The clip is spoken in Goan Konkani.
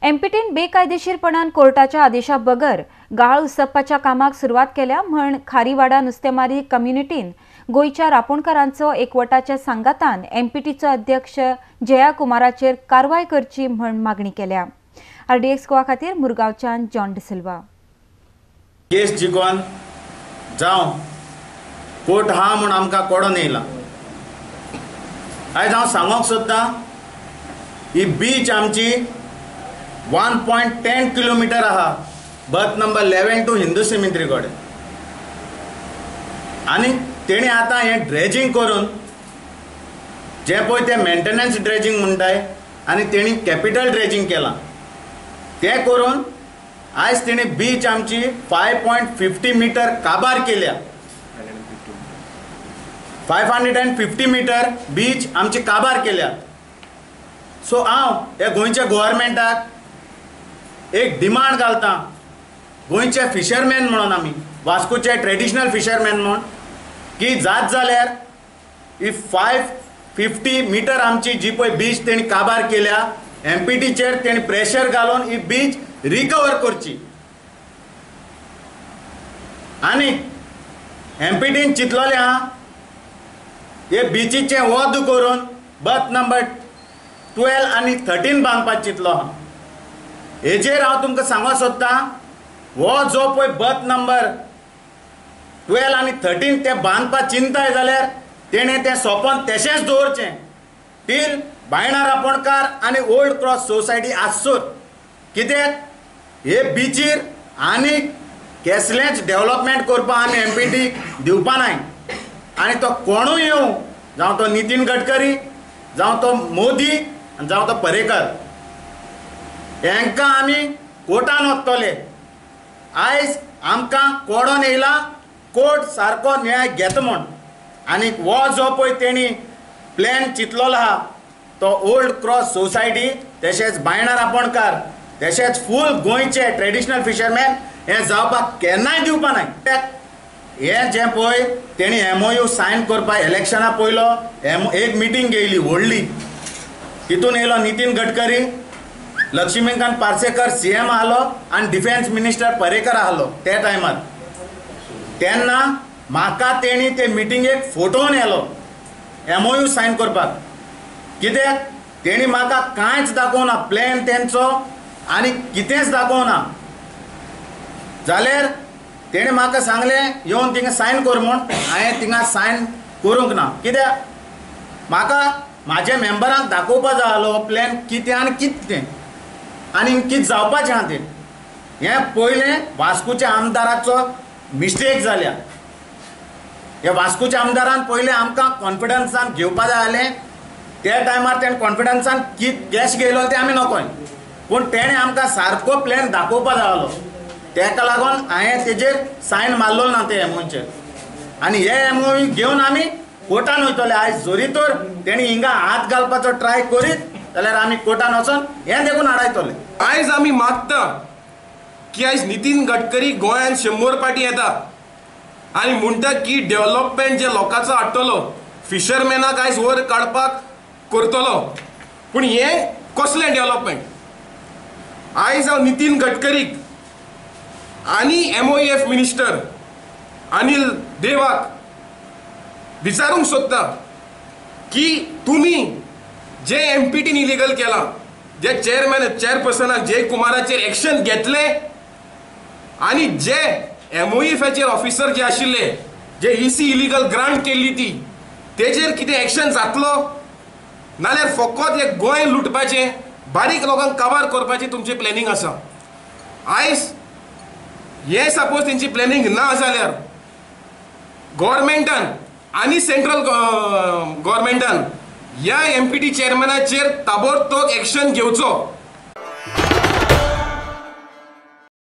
एमपीटीन बेकायदेशीरपणान कोर्टाच्या आदेशा बगर गाळ उसपपाच्या कामाक सुरवात केल्या म्हण खारीवाडा नुस्तेमारी कम्युनिटीन गोंयच्या रापोणकारांचो एकवटाच्या सांगातान एमपीटीचो अध्यक्ष जया कुमाराचेर कारवाय करची म्हण मागणी केल्या. आरडीएक्स गोवा खातीर मुरगांवच्यान जॉन डिसिल्वा. केस जिखोन जावं कोर्ट हा म्हूण आमकां कोडोन येयला. आयज हांव सांगोंक सोदतां ही बीच आमची 1.10 किलोमिटर आहा बर्थ नंबर 11 टू हिंदू सिमित्री कडेन आनी तेणी आतां हें ड्रेजींग करून जें पळय तें मेंटेनन्स ड्रेजींग म्हणटाय आनी तेणी कॅपिटल ड्रेजींग केलां तें करून आयज तेणी बीच आमची 5.50 मिटर काबार केल्या. 550 मिटर बीच आमची काबार केल्या. सो हांव ह्या गोंयच्या गोवोरमेंटाक एक डिमांड घालता, गोंयचे फिशरमॅन म्हणून आमी वास्कोचे ट्रेडिशनल फिशरमॅन म्हूण की जात जाल्यार ही 550 मिटर आमची जी पळय बीच तेणी काबार केल्या एमपीटीचेर तेणी प्रेशर घालून ही बीच रिकवर करची. आनी एमपीटीन चिंतलोलें आहा हे बिचीचें वद करून बर्थ नंबर 12 आनी 13 बांदपाक चिंतलो आहा. हेजेर हांव तुमकां सांगूंक सोदतां हो जो पळय बर्थ नंबर 12 आनी 13 ते बांदपाक चिंताय जाल्यार तेणें तें सोंपोन तशेंच दवरचें टील बायणा रापोणकार आनी ओल्ड क्रॉस सोसायटी आससोर. कित्याक हे बिचीर आनी केसलेंच डेवलपमेंट करपाक आमी एमपीटी दिवपा नाय. आनी तो कोणूय येवं, जावं तो नितीन गडकरी, जावं तो मोदी आनी जावं तो पर्रेकर, हेंकां आमी कोर्टान वतले. आयज आमकां कोडोन येयला कोर्ट सारको न्याय घेता म्हूण. आनी हो जो पळय तेणी प्लॅन चिंतलोलो आहा तो ओल्ड क्रॉस सोसायटी तशेंच बायणा रापोणकार तशेंच फूल गोंयचे ट्रेडिशनल फिशरमॅन हें जावपाक केन्नाय दिवपा नाय. हें जें पळय तेणी एमओयू सायन करपाक इलेक्शना पयलो एक मिटींग घेयली व्हडली, तितून येयलो नितीन गडकरी, लक्ष्मीकांत पार्सेकर सीएम आहलो आनी डिफेन्स मिनिस्टर पर्रेकर आहलो त्या टायमार. तेन्ना म्हाका तेणी ते मिटिंगेक फोटोन येयलो एमओयू सायन करपाक. कित्याक तेणी म्हाका कांयच दाखोवना प्लॅन तेंचो आनी कितेंच दाखोवना. जाल्यार तेणें म्हाका सांगलें येवन थिंगा सायन कर म्हूण, हांवें थिंगा सायन करूंक ना. कित्याक म्हाका म्हाज्या मेंबरांक दाखोवपा जाय आहलो प्लॅन कितें आनी कितें तें आनी कितें जावपाचें आहा तें. हें पयलें वास्कोच्या आमदाराचो मिस्टेक जाल्या. ह्या वास्कोच्या आमदारान पयलें आमकां कॉन्फिडन्सान घेवपा जाय आहलें. त्या टायमार तेणें कॉन्फिडन्सान कितें कॅश घेयलो तें आमी नकोय, पूण तेणें आमकां सारको प्लॅन दाखोवपा जाय आहलो. तेका लागून हांवें तेजेर सायन मारलो ना ते एमओचेर. आनी हे एमओयू घेवन आमी कोर्टान वयतले. आयज जरी तर तेणी हिंगा हात घालपाचो ट्राय करीत जाल्यार आमी कोर्टान वचोन हें देखून हाडायतले. आयज आमी मागता की आयज नितीन गडकरी गोंयांत 100 पाटी येता आनी म्हणटा की डेव्हलपमेंट जे लोकांचो हाडटलो, फिशरमॅनाक आयज वर काडपाक करतलो, पूण हें कसलें डेव्हलपमेंट? आयज हांव नितीन गडकरीक आनी एमओएफ मिनिस्टर अनिल देवाक विचारूंक सोदता की तुमी जे एमपीटीन इलिगल केलां, जे चेअरमॅन चेअरपर्सनाक जय कुमाराचेर एक्शन घेतले आनी जे एमओएफाचेर ऑफिसर जे आशिल्ले जे ईसी इलिगल ग्रांट केल्ली ती तेजेर कितें एक्शन जातलो? नाल्यार फकत हे गोंय लुटपाचें, बारीक लोकांक काबार करपाचें तुमचें प्लॅनिंग आसा. आयज हे सपोज तेंची प्लॅनिंग ना जाल्यार गव्हर्मेंटान आनी सेंट्रल गव्हर्मेंटान ह्या एमपीटी चेअरमॅनाचेर ताबडतोब एक्शन घेवचो.